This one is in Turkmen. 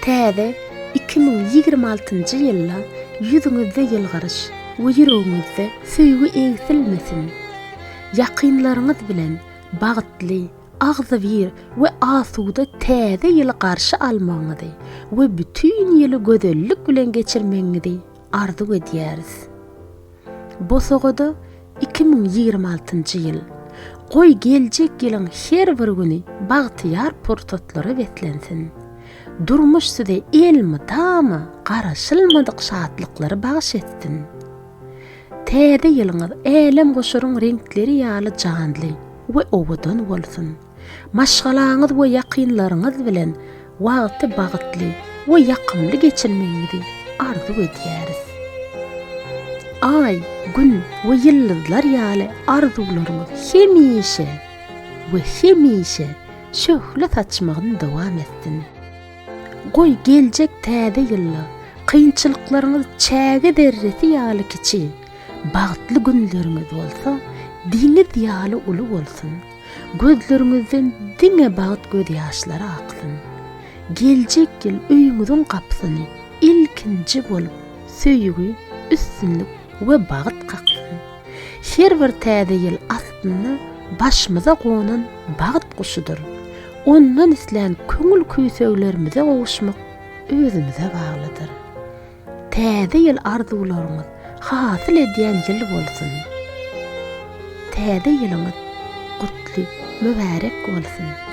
Täze 2026-njy ýylda ýüzüňizde ýylgyryş we ýüregiňizde söýgi egsilmesin! Ýakynlaryňyz bilen bagtly, agzybir we asuda Täze ýyly garşy almagyňyzy we bütin ýyly gözellik bilen geçirmegiňizi arzuw edýäris. Bosagada 2026-njy ýyl. Goý, geljek ýylyň her bir güni bagtyýar pursatlara beslensin. Durmuş size elmydama garaşylmadyk şatlyklary bagyş etsin. Täze ýylyňyz älemgoşaryň reňkleri ýaly janly we owadan bolsun! Maşgalaňyz we ýakynlaryňyz bilen wagty bagtly we ýakymly geçirmegiňizi arzuw edýäris. Aý, Gün we ýyldyzlar ýaly arzuwlaryňyz hemişe we hemişe şöhle saçmagyny dowam etsin. Goý, geljek täze ýylda kynçylyklaryňyz çäge zerresi ýaly kiçi, bagtly günleriňiz bolsa deňiz ýaly uly bolsun! Gözleriňizden diňe bagt gözýaşlary aksyn! Geljek ýyl öýüňiziň gapysyny ilkinji bolup söýgi, üstünlik we bagt kaksyn! Her bir täze ýyl aslynda başymyza gonan bagt guşudyr. Ondan islän köňül küýseglerimize gowuşmak özümize baglydyr. Täze ýyl arzuwlaryňyz hasyl edýän ýyl bolsun! Täze ýylyňyz gutly, mübärek bolsun!